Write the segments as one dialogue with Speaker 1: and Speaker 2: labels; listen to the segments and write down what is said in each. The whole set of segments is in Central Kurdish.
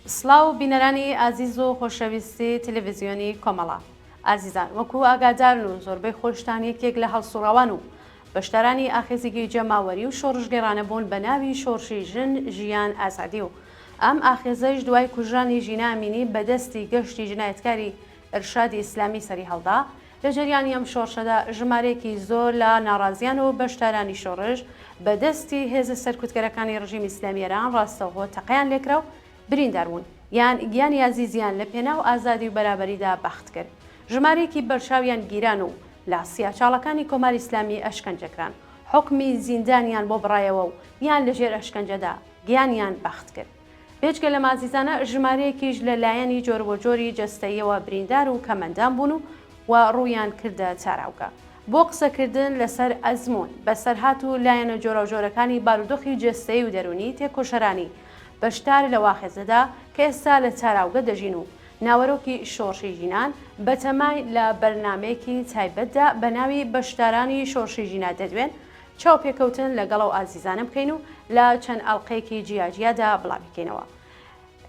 Speaker 1: سڵاو بینەرانی ئازیز و خۆشەویستی تەلەڤیزیۆنی کۆمەڵە. ئازیزان وەکو ئاگادارن و زۆربەی خۆشتان یەکێک لە هەڵسوڕاوان و بەشدارانی ئاخێزێکی جەماوەری و شۆڕشگێڕانە بوون بە ناوی شۆڕشی ژن ژیان ئازادی و ئەم ئاخێزەیش دوای کوژرانی ژینا ئەمینی بە دەستی گەشتی جنایەتکاری ئرشادی ئیسلامی سەریهەڵدا، لە جەریانی ئەم شۆڕشەدا ژمارەیەکی زۆر لە ناڕازیان و بەشدارانی شۆڕش بە دەستی هێزە سەرکوتکەرەکانی ڕژیمی ئیسلامی ئێران ڕاستەوخۆ تەقەیان لێکرا و بریندار بوون یان گیانی ئازیزیان لە پێناو ئازادی و بەرابەریدا بەخت کرد. ژمارەیەکی بەرچاویان گیران و لە سیاچاڵەکانی کۆماری ئیسلامی ئەشکەنجە کران، حوکمی زیندانیان بۆ بڕایەوە و یان لە ژێر ئەشکەنجەدا گیانیان بەخت کرد. بێجگە لەم ئازیزانە ژمارەیەکیش لە لایەنی جۆربۆجۆری جەستەییەوە بریندار و کەمئەندام بوون و و ڕوویان کردە تاراوگە. بۆ قسەکردن لەسەر ئەزموون، بەسەرهات و لایەنە جۆراوجۆرەکانی بارودۆخی جەستەیی و دەروونی تێکۆشەرانی بەشدار لە واخێزەدا کە ئێستا لە تاراوگە دەژین و ناوەرۆکی شۆڕشی ژینان بەتەماین لە بەرنامەیەکی تایبەتدا بە ناوی بەشدارانی شۆڕشی ژینا دەدوێن چاوپێکەوتن لەگەڵ ئەو ئازیزانە بکەین و لە چەند ئەڵقەیەکی جیاجیادا بڵاوی کەینەوە.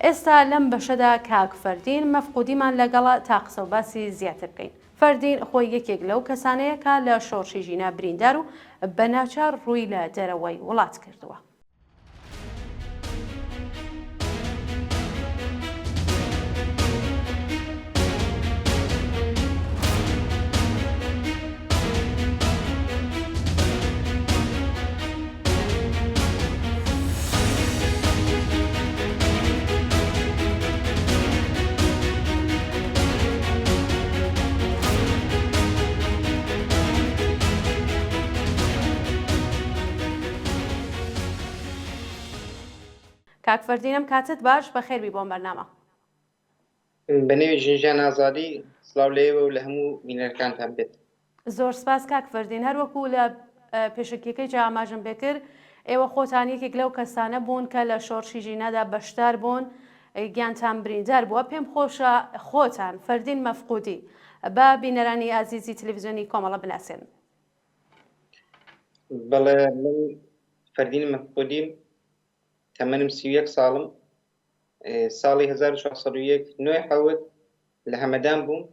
Speaker 1: ئێستا لەم بەشەدا کاک فەردین مەفقودیمان لەگەڵە تا قسە و باسی زیاتر بکەین. فەردین خۆی یەکێک لەو کەسانەیە کە لە شۆڕشی ژینا بریندار و بە ناچار ڕووی لە دەرەوەی وڵات کردووە. کاک فەردین ئەم کاتت باش بەخێربی بۆم بەرنامە.
Speaker 2: بەنێوی ژن ژیان ئازادی سڵاو لە ئێوە و لە هەموو بینەرەکانتان بێت.
Speaker 1: زۆر سپاس کاک فەردین هەروەکو لە پێشەکیەکەی جا ئاماژەم پێکرد ئێوە خۆتان یەکێک لەو کەسانە بوون کە لە شۆڕشی ژینادا بەشدار بوون گیانتان بریندار بووە پێم خۆشە خۆتان فەردین مەفقودی بە بینەرانی ئازیزی تلویزیۆنی کۆمەڵە بناسێن.
Speaker 2: بەڵێ من فەردین مەفقودیم تەمەنم 31 ساڵم ساڵی 1401 نۆی حەوت لە هەمەدان بووم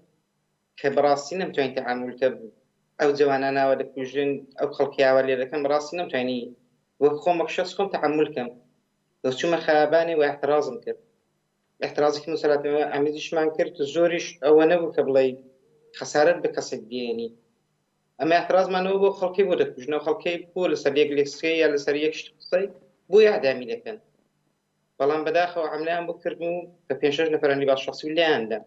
Speaker 2: کە بەڕاستی نەمتوانی تەعامول کە ئەو جەواناناوە دەکوژن ئەو خەڵکیاوە لێ دەکەن بەڕاستی نەمتوانی وەک خۆم وەک شخص خۆم تەعامول کەم چوومە خەیابانێ و اعتراضم کرد اعتراضێکی مسەلاتەوە ئامیزیشمان کرد زۆریش ئەوە نەبوو کە بڵێ خەسارەت بە کەسێک بێنی ئەمە اعتراضمانەوە بۆ خەڵکی بۆ دەکوژنەوە خەڵکی بۆ لەسەر یەک لێکسکەی یا لەسەر یەک شت قسەی بۆ یادامی دەکەن بەڵام بەداخەوە عەملیان بۆ کردم و بە پێ شەش نەفەرانی لباس شخصی و لێیان دا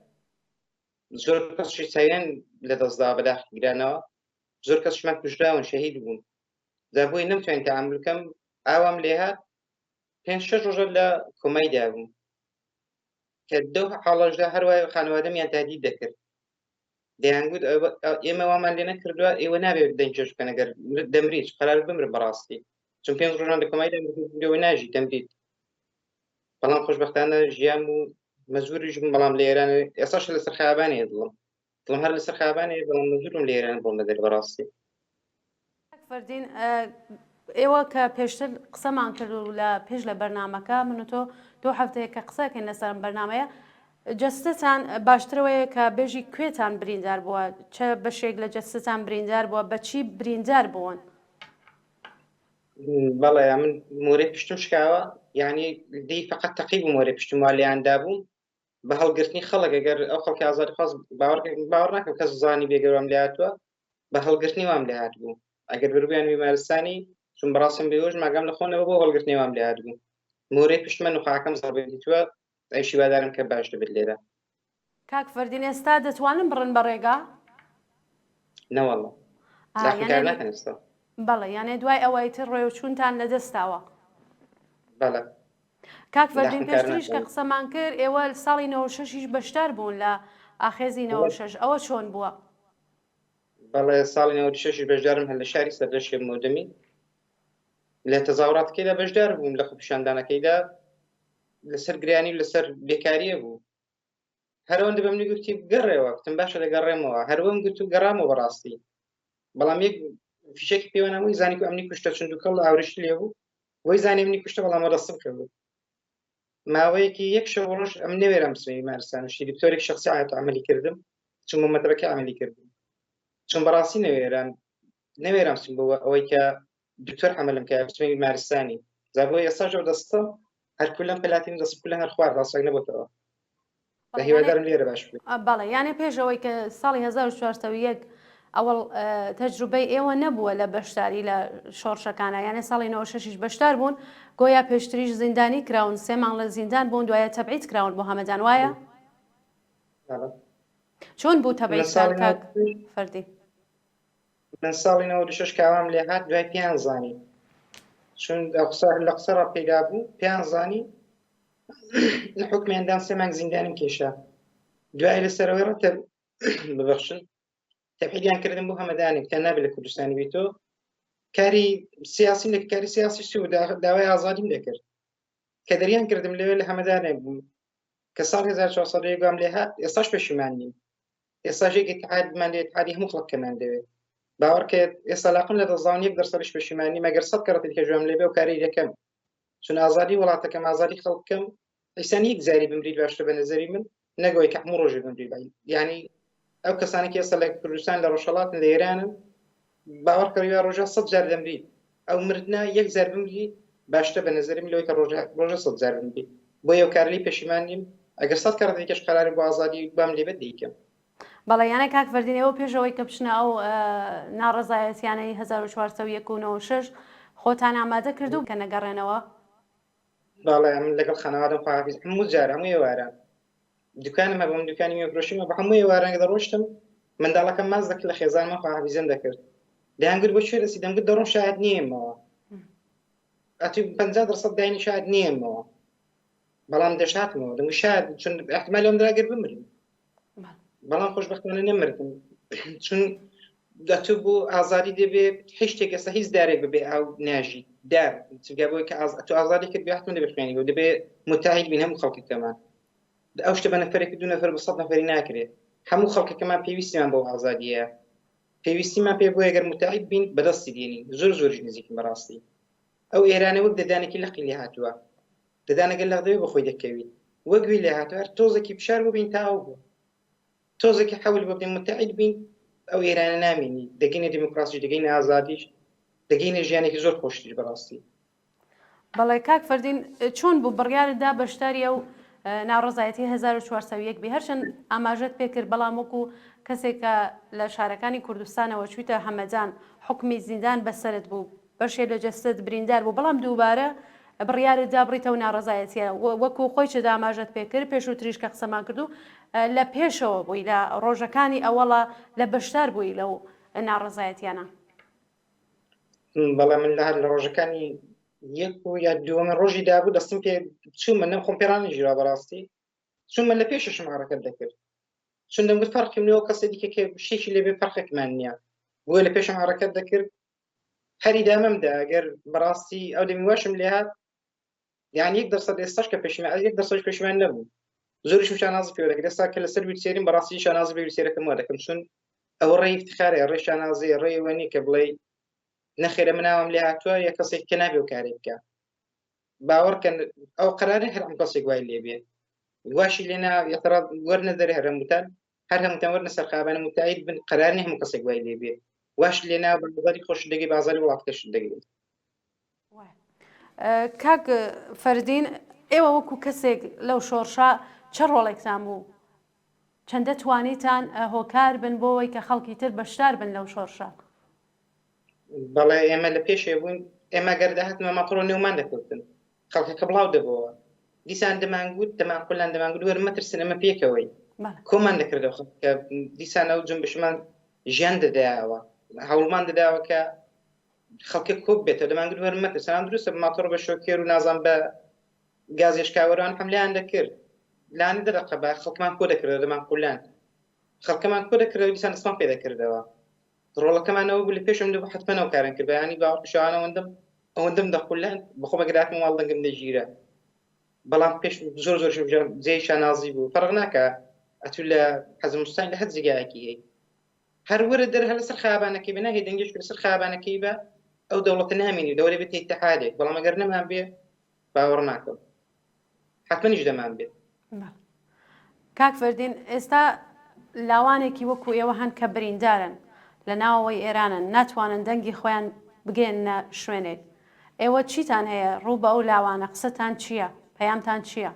Speaker 2: زۆر کەسشی چاویان لەدەستدا بەداخ گرانەوە زۆر کەسشمان کوژراون شەهید بوون جا بۆی نەمتوانی تەعامل بکەم ئاوام لێهات پێ شەش ڕۆژە لە کۆمایدا بووم کە دەو حاڵەشدا هەروای خانەوادەمیان تهدید دەکرد دەیانگوت ئێمە وامان لێ نەکردووە ئێوە نابێت دەنگێش بکەن ئەگەر دەمریت قەرار بمرم بەڕاستی چون پێنج ڕۆژان لە کۆمایدا لەوە ناژی دەمریت بەڵام خۆشببختانە ژیان و مەجبوریش بووم بەڵام لە ئێران ئێستاش لەسەر خیابانێ دڵم دڵم هەر لەسەر خیابانێ بەڵام مەجبورم لە ئێران بۆم بەدەر بەڕاستی
Speaker 1: فەردین ئێوە کە پێشتر قسەمان کرد و لە پێش لە بەرنمەکە من و تۆ دو هەفتەیە کە قسەکەین لەسەر ئەم بەرنمەیە جەستەتان باشترەوەیە کە بێژی کوێتان بریندار بووە چە بەشێک لە جەستەتان بریندار بووە بەچی بریندار بوون؟
Speaker 2: بەڵێ من مۆرەی پشتم شکاوە یعنی دی فقط تەقی بوو مۆرەی پشتم وا لێیان دابووم بە هەڵگرتنی خەڵک ئەگەر ئەو خەڵکی ئازادی خواز باوەڕ باوەڕ ناکەم کەس زانی بێگەوام لێ هاتووە بە هەڵگرتنی وام لێ هاتبوو ئەگەر بربیان بیمارستانی چون بەڕاستم بێهۆش ماگەم لە خۆنەوە بۆ هەڵگرتنی وام لێ هاتبوو مۆرەی پشتمە نوخاکەم زەڕبەی دیتووە ئەویش هیوادارم کە باش دەبێت لێرە.
Speaker 1: کاک فەردین ئێستا دەتوانن بڕن بە ڕێگا؟
Speaker 2: نەوەڵا زاخم کار ناکەن ئێستا.
Speaker 1: بەڵێ یانێ دوای ئەوە ئیتر ڕێوچوونتان لەدەستاوە.
Speaker 2: بەڵێ.
Speaker 1: کاک فەردین پێشتریش کە قسەمان کرد ئێوە ساڵی 96 یش بەشدار بوون لە ئاخێزی 96 ئەوە چۆن بووە؟
Speaker 2: بەڵێ ساڵی 96 بەشدارم هەر لە شاری سەردەشتی مۆدەمی لە تەزاوڕاتەکەیدا بەشدار بووم لە خۆپیشاندانەکەیدا لەسەر گرانی و لەسەر بێکاریە بوو هەرەوەندە بە منی گوتی بگەڕێەوە گوتم باشە دەگەڕێمەوە هەروەم گوت و گەڕامەوە بەڕاستی بەڵام یەک فیشێکی پێوە نەبوو زانی کو ئەمنی کوشتە چون دووکەڵ ئاورشت لێ بوو وەی زانی منی کوشتە بەڵام دەستم کردو. ماوەیەکی یەک شەو ڕۆژ ئەم نەوێرام بچمە بیمارستان شتی دکتۆرێک شخصی عایەت عملی کردم چون بۆ مەتەبەکە عملی کردم چون بەڕاستی نەوێرام نەوێرام چون بۆ ئەوەی کە دکتۆر عملم کە بچمە بیمارستانی جا بۆ ئێستاش ئەو دەستە هەر کولم پلاتین دەست کولە هەر خوار ڕاستێک نەبێتەوە بە هیوادارم لێرە باش بێت.
Speaker 1: بەڵێ یانێ پێش ئەوەی کە ساڵی 1401 ئەوەڵ تەجروبەی ئێوە نەبووە لە بەشداری لە شۆڕشەکانە یانێ ساڵی 96 بەشدار بوون گۆیا پێشتریش زیندانی کراون سێ مانگ لە زیندان بوون دوایە تەبعید کراون بۆ هەمەدان وایە؟ چۆن بوو تەبعیدتان کاک فەردی؟
Speaker 2: من ساڵی 96 کاوام لێ هات دوای پێیان زانی چون لە قسە ڕا پەیدا بوو پێیان زانی لە حکمیان دام سێ مانگ زیندانیم کێشا دوای لەسەرەوەی ڕەتە ببەخشن تەبعیدیان کردم بۆ هەمەدانێک تا نابێت لە کوردستانی بیتۆ کاری سیاسی لە کاری سیاسی سو داوای ئازادیم دەکرد کە دەریان کردم لەوێ لە هەمەدانێک بوو کە ساڵ 1400 گوام لێ هات ئێستاش پەشیمان نیم ئێستاش یەک اتحادمان لێ اتحادی هەموو خەڵکەمان دەوێت باوەڕکە ئێستا لاقم لە دەستداون یەک دەرسەریش پەشیمان نیم ئەگەر سەد کەڕەتی دیکە ژوام لێ بێ و کاری دەکەم چون ئازادی وڵاتەکەم ئازادی خەڵکەم ئیسان یەک جاری بمریت باشتر بە نظری من نەگەوەی کە هەموو ڕۆژێ بمری بای یعنی ئەو کەسانی کە ئێستا لە کوردستان لە ڕۆژهەڵاتن لە ئێرانن باوەڕ کەوە ڕۆژە سەد جار دەمریت ئەو مردنە یەک جار بمری باشتر بە نظری من لەوەی کە ڕۆژە ڕۆژە سەد جار بمری بۆ ئەو کارلی پەشیمان نیم ئەگەر سەد کەڕەت دیکەش قەراری بۆ ئازادی بام لێبێت دەیکەم.
Speaker 1: بەڵێ یانە کاک فەردین ئێوە پێش ئەوەی کە بچنە ئەو ناڕەزایەتیانەی 1401 و 96 خۆتان ئامادە کردو کە نەگەڕێنەوە؟
Speaker 2: بەڵێ من لەگەڵ خانەوادەم خواحافیز هەموو جار هەموو ئێواران دوکانم هەبوو من دوکانی میوەفرۆشیم هەبوو هەموو ئێواران کە دەڕۆشتم منداڵەکەم ماچ دەکرد لە خێزانمە خواحافیزم دەکرد دەیانگوت بۆ کوێ دەچی دەمگوت دەڕۆم شاهد نییەمەوە ئەتوو 50 دەرسەد داینی شاهد نییەمەوە بەڵام دەشاتمەوە دەمگوت شاهد چون احتمال لەم دراگەر بمرم بەڵام خۆشبەختانە نەمردم چون دەتوو بۆ ئازادی دەبێ هیچ شتێک ئێستا هیچ دارێک ببێ ئاو ناژی دار چگە بۆی کە تو ئازادی کرد بێ حتمما دەبێ خوێنی بۆ دەبێ متحد بین هەموو خەڵکەکەمان ئەو شتە بە نەفرێک دوو نەفر بە سەد نەفری ناکرێت هەموو خەڵکەکەمان پێویستیمان بۆ ئازادیە پێویستیمان پێ بۆیە گەر متحد بین بەدەستی دێنین زۆر زۆریش نزیکم بەڕاستی ئەو ئێرانە وەک ددانێکی لەقی لێ هاتووە ددانەکە لەق دەبێ بەخۆی دەکەویت وەک وی لێ هاتووە هەر تۆزێکی فشار بۆ بین تا ئەو بوو تۆزێکی حەول بۆ بدەین متعید بین ئەو ئێرانە نامێنی دەگەینە دیموکراسیش دەگەینە ئازادیش دەگەینە ژیانێکی زۆر خۆشتریش بەڕاستی.
Speaker 1: بەڵێ کاک فەردین چۆن بوو بڕیارت دا بەشداری ئەو ناڕەزایەتی 1401 بی هەرچەند ئاماژەت پێکرد بەڵام وەکو کەسێک کە لە شارەکانی کوردستانەوە چوویتە هەمەدان حوکمی زیندان بەسەرت بوو بەشێ لە جەستەت بریندار بوو بەڵام دووبارە بڕیارت دا بڕیتەو ناڕەزایەتیە وەکو خۆیشت ئاماژەت پێکرد پێشووتریش کە قسەمان کرد و لە پێشەوە بووی لە ڕۆژەکانی ئەوەڵا لە بەشدار بووی لەو ناڕەزایەتیانە.
Speaker 2: بەڵێ من لە هەر لە ڕۆژەکانی یەک و یا دووەمە ڕۆژی دابوو دەستم پێ چوومە نەم خۆم پێڕانەگیرا بەڕاستی چوومە لە پێششم حەڕەکەت دەکرد چون دەمگوت فەرقیم نییە کەسێ دیکە کە شتێکی لێبێ فەرقێکمان نییە بۆیە لە پێشم حەڕەکەت دەکرد هەر ئیدامەم دا ئەگەر بەڕاستی ئەو دەمی واشم لێهات یان یەک دەرسەد ئێستاش کە پێشمان یەک دەرسەد پێشمان نەبوو زۆریشم شانازی پێوە دەکرد ئێستا کە لەسەر ویلچێریم بەڕاستی شانازی بە ویلچێرەکەم وا دەکەم چون ئەوە ڕێی افتخارە ڕێی شانازی ڕێی ئەوە نییە کە بڵێ نەخێرە مناوم لێ هاتووە یا کەسێک کە نابێ و کارێک بکە باوەڕکەن ئەو قەرارە هەر ئەم کەسێک وای لێ بێ واشی لێ نا یەتەڕات وەرنە دەرێ هەر هەمووتان هەر هەمووتان وەرنە سەر خابانە متعید بن قەرار نییە هەموو کەسێک وای لێ بێ واش لێ نا بازاری خۆش دەگەی بازاری وڵاتەکەش دەگەی.
Speaker 1: کاک فەردین ئێوە وەکو کەسێک لەو شۆڕشە چ ڕۆڵێکتان بوو؟ چەندە توانیتان هۆکار بن بۆ ئەوەی کە خەڵکی تر بەشدار بن لەو شۆڕشە؟
Speaker 2: بەڵێ ئێمە لە پێشێ بووین ئێمە گەر دەهاتنەوە ماتۆڕ نێومان دەکەوتن خەڵکەکە بڵاو دەبەوە دیسان دەمانگوت دەمانقولان دەمانگوت وەرە مەترسن ئەمە پێکەوەی کۆمان دەکردەوە خەڵکە دیسان ئەو جنبشمان ژیان دەدایەوە هەوڵمان دەداوە کە خەڵکە کۆب بێتەوە دەمانگوت وەرە مەترسن دروستە ماتۆڕ بە شۆکێر و نازان بە گازێشکاوەران حملیان دەکرد لانی دەرەقە بە خەڵکمان کۆ دەکردەوە دەمانقولان خەڵکەمان کۆ دەکردەوە دیسان دەستمان پێ دەکردەوە ڕۆڵەکەمان ئەوە بوو لە پێشم دەبوو حتمما ئەو کارم کرد بەیانی باوەڕ شەوانە ئەوەندەم ئەوەندەم دەخولان بەخۆم ئەگەر هاتمە ماڵ دەنگم دەگیرا بەڵام پێش زۆر زۆر جێی شانازی بوو فەرق ناکە ئەتوو لە حەزمستان لە هەر جێگایەکی هەی هەر وەرە دەر هەر لەسەر خابانەکەی بە ناهی دەنگیش لەسەر خابانەکەی بە ئەو دەوڵەتە نامێنی دەوەرە بێتە ئیتحادێک بەڵام ئەگەر نەمان بێ باوەڕ ناکەم. حتممەنیش دەمان بێت.
Speaker 1: کاک فەردین ئێستا لاوانێکی وەکو ئێوە هەن کە بریندارن لە ناوەوەی ئێرانن ناتوانن دەنگی خۆیان بگەیەننە شوێنێک ئێوە چیتان هەیە ڕوو بە ئەو لاوانە قسەتان چییە پەیامتان چییە؟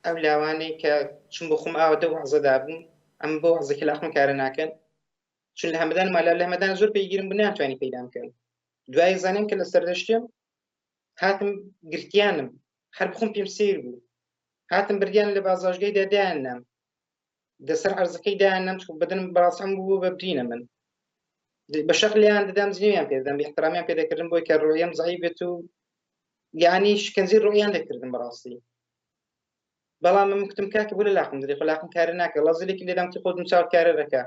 Speaker 2: ئەو لاوانەی کە چون بۆ خۆم ئاوە دە وەعزەدا بووم ئەم بۆ وەعزەکە لە عەقڵم کارە ناکەن چون لە هەمەدان مالا لە هەمەدان زۆر پێیگیرم بوو ناتوانانی پەیدام بکەن دوای زانیم کە لە سەردەشتیم هاتم گرتیانم هەر بخۆم پێم سیر بوو هاتم بردیان لە بازاژگەی دا دایان نام دەسەر عەرزەکەی دایان نام چون بەدەنم بەڕاستم بوو بە برینە من بە شەق لێیان دەدام جنێویان پێ دەدام احترامیان پێ دەکردم بۆی کە ڕۆیم زەعیف بێت و یعنی شکنجەی ڕۆیان دەکردم بەڕاستی بەڵام من کوتم کاکە بۆ لە لاقم دەدەی خۆ لاقم کارە ناکە ڵەزلێکی لێدام تی خۆتم چاو کارە دەکا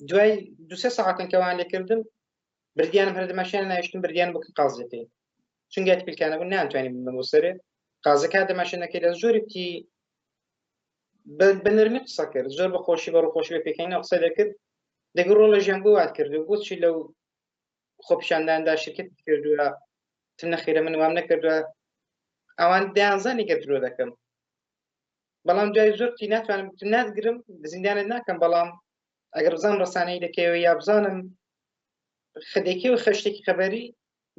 Speaker 2: دوای دوسێ ساعتن کەوان لێکردم بردیانم هەر دەماشیان نایشتم بردیان بکە قازیەکەی چون گات پیلکانە بوو نانتوانی ببم بۆ سەرێ قازەکە دەماشێنەکەی لە زۆرێکی بە نەرمی قسە کرد زۆر بە خۆشی بە ڕوخۆشی بە پێکەینەوە قسە دەکرد دەگە ڕۆڵە ژیان بۆ وات کرد و بۆچی لەو خۆپیشانداندا شرکت کردووە تم نەخێرە من وام نەکردووە ئەوان دەیانزانی گەر درۆ دەکەم بەڵام دوای زۆر تی ناتوانم ناتگرم زیندانت ناکەم بەڵام ئەگەر بزانم ڕسانەی دەکەوە یا بزانم خدێکی و خەشتێکی خەبەری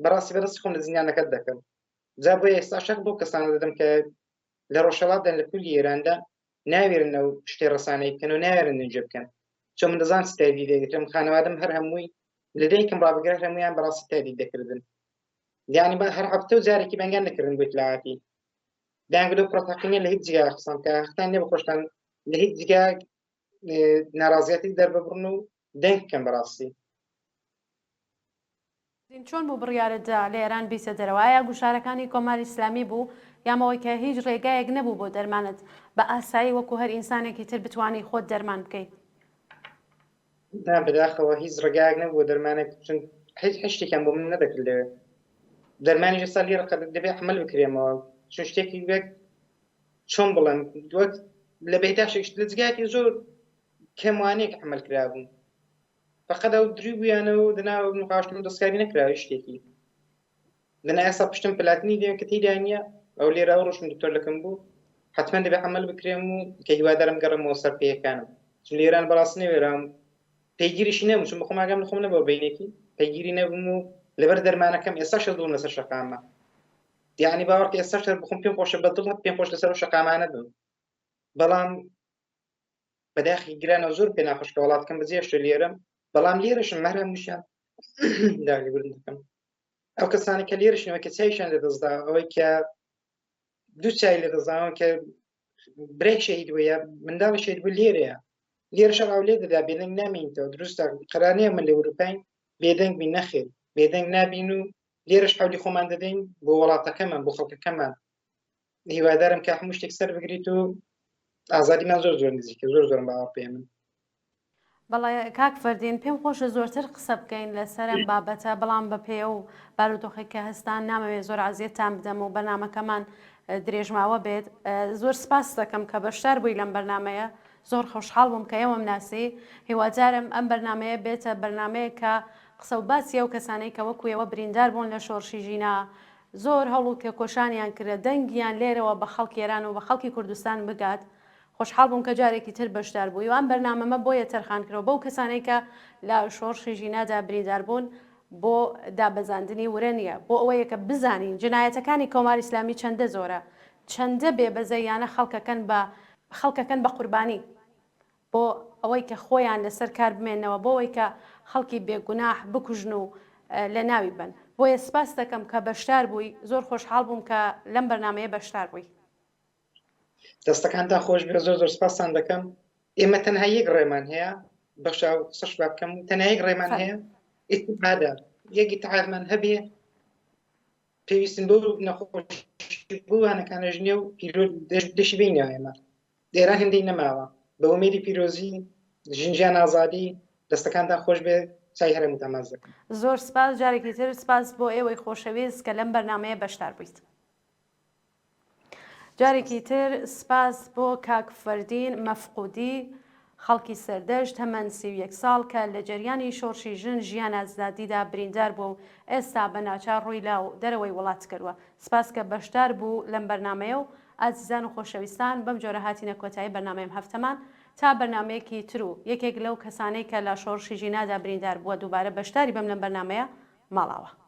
Speaker 2: بەڕاستی بەڕاستی خۆم لە زیندانەکەت دەکەم جا بۆ ئێستا شەق بۆ کەسانە دەدەم کە لە ڕۆژهەڵاتدان لە کولی ئێراندا ناوێرن ئەو شتێ ڕسانەی بکەن و ناوێرن نجێ بکەن چۆن من دەزان ستایلی دەگرم خانەوادەم هەر هەمووی لە دایکم ڕابگرە هەمویان بەڕاستی تادید دەکردن یعنی بە هەر هەفتە و جارێکی بەنگیان دەکردن بۆ اطلاعاتی دەیان گلو پرۆتاقینە لە هیچ جگا قسان کە هەختان نیە بەخۆشتان لە هیچ جگا ناڕازیەتی دەرببڕن و دەنگ بکەن بەڕاستی.
Speaker 1: چۆن بوو بڕیارت دا لە ئێران بیتە دەرەوە؟ ئایا گوشارەکانی کۆماری ئیسلامی بوو یان ئەوەی کە هیچ ڕێگایەک نەبوو بۆ دەرمانت بە ئاسایی وەکو هەر ئینسانێکی تر بتوانی خۆت دەرمان بکەی؟
Speaker 2: نا بەداخەوە هیچ ڕێگایەک نەبوو بۆ دەرمانێک چون هیچ هیچ شتێکیان بۆ من نەدەکرد لەوێ دەرمانیش ئێستا لێرە قەدر دەبێ عەمەل بکرێمەوە چون شتێکی وەک چۆن بڵێم وەک لە بێداشێک لە جگایەکی زۆر کەموانێک عەمەل کرابوو فقط ئەو دروی بوویانە و دەناو نقاشتم دەستکاری نەکراوی شتێکی دەنا ئێستا پشتم پلاتنی دێن کە تێدا نییە ئەو لێرە ئەو ڕۆژم دکتۆر لەکەم بوو حتمما دەبێ عەمەل بکرێم و کە هیوادارم گەڕێمەوە سەر پێیەکانم چون لێران بەڕاستی نەوێرام پەیگیریشی نەبوو چون بەخۆم ئاگام لە خۆم نەبوو بینێکی پەیگیری نەبووم و لەبەر دەرمانەکەم ئێستا شە دڵم لەسەر شەقامە یعنی باوەڕکە ئێستا شەر بخۆم پێم خۆشە بە دڵ پێم خۆش لەسەر شەقامانە بم بەڵام بەداخی گرانە زۆر پێ ناخۆش کە وڵاتەکەم بەجێهێشتووە لێرەم بەڵام لێرەشم مەرە هەمووشیان داوای لێبوردن دەکەم ئەو کەسانە کە لێرەشنەوە کە چایشان لەدەستدا ئەوەی کە دوو چای لەدەستداوە کە برێک شەهید بوو یا منداڵی شەهید بوو لێرەیە لێرە شەڕ ئەو لێ دەدا بێدەنگ نامێنیتەوە دروستە قەرار نییە من لە ئەوروپاین بێدەنگ بین نەخێر بێدەنگ نابین و لێرەش حەولی خۆمان دەدەین بۆ وڵاتەکەمان بۆ خەڵکەکەمان هیوادارم کە هەموو شتێک سەر بگریت و ئازادیمان زۆر زۆر نزیکە زۆر زۆرم باوەڕ پێ من
Speaker 1: بەڵێ کاک فەردین پێم خۆشە زۆرتر قسە بکەین لەسەر ئەم بابەتە بەڵام بە پێ و بارودۆخێک کە هەستان نامەوێت زۆر عەزیەتتان بدەم و بەرنامەکەمان درێژماوە بێت زۆر سپاس دەکەم کە بەشدار بووی لەم بەرنمەیە زۆر خۆشحاڵ بووم کە ئێوەم ناسی هیوادارم ئەم بەرنمەیە بێتە بەرنمەیە کە قسە و باسی ئەو کەسانەی کە وەکو ئێوە بریندار بوون لە شۆڕشی ژینا زۆر هەوڵ و تێکۆشانیان کرد دەنگیان لێرەوە بە خەڵکی ئێران و بە خەڵکی کوردستان بگات خۆشحاڵ بووم کە جارێکی تر بەشدار بووی و ئەم بەرنامەمە بۆیە تەرخان کراوە بەو کەسانەی کە لە شۆڕشی ژینادا بریندار بوون بۆ دابەزاندنی ورە نییە بۆ ئەوەیە کە بزانین جنایەتەکانی کۆماری ئیسلامی چەندە زۆرە چەندە بێ بەزەییانە خەڵکەکەن بە خەڵکەکەن بە قوربانی بۆ ئەوەی کە خۆیان لەسەر کار بمێنەوە بۆ ئەوەی کە خەڵکی بێ گوناح بکوژن و لە ناوی بەن بۆیە سپاست دەکەم کە بەشدار بووی زۆر خۆشحاڵ بووم کە لەم بەرنامەیە بەشدار بووی.
Speaker 2: دەستەکانتان خۆش بێ زۆر زۆر سپاستان دەکەم ئێمە تەنها یەک ڕێمان هەیە بەخشا و قسەش با بکەم تەنها یەک ڕێمان هەیە ئیتحادە یەک ئیتحادمان هەبێ پێویستن بۆ نەخۆشی بۆ وانەکانە ژنێ و پیرۆ دەشی بینەوە ئێمە ئێران هەندەی نەماوە بە ئومێدی پیرۆزی ژنجیان ئازادی دەستەکانتان خۆش بێ چای هەرە متەماز دەکەم
Speaker 1: زۆر سپاس جارێکی تر سپاس بۆ ئێوەی خۆشەویست کە لەم بەرنمەیە بەشدار بوویت. جارێکی تر سپاس بۆ کاک فەردین مەفقودی. خەڵکی سەردەشت، تەمەن 31 ساڵ، کە لە جەریانی شۆڕشی ژن ژیان ئازادیدا بریندار بووە و ئێستا بە ناچار ڕووی لە دەرەوەی وڵات کردووە. سپاس کە بەشدار بوو لەم بەرنامەیە و ئازیزان و خۆشەویستان بەم جۆرە هاتینە کۆتایی بەرنامەی ئەم هەفتەمان تا بەرنامەیەکی تر و یەکێک لەو کەسانەی کە لە شۆڕشی ژینادا بریندار بووە دووبارە بەشداری بم لەم بەرنامەیە ماڵاوا.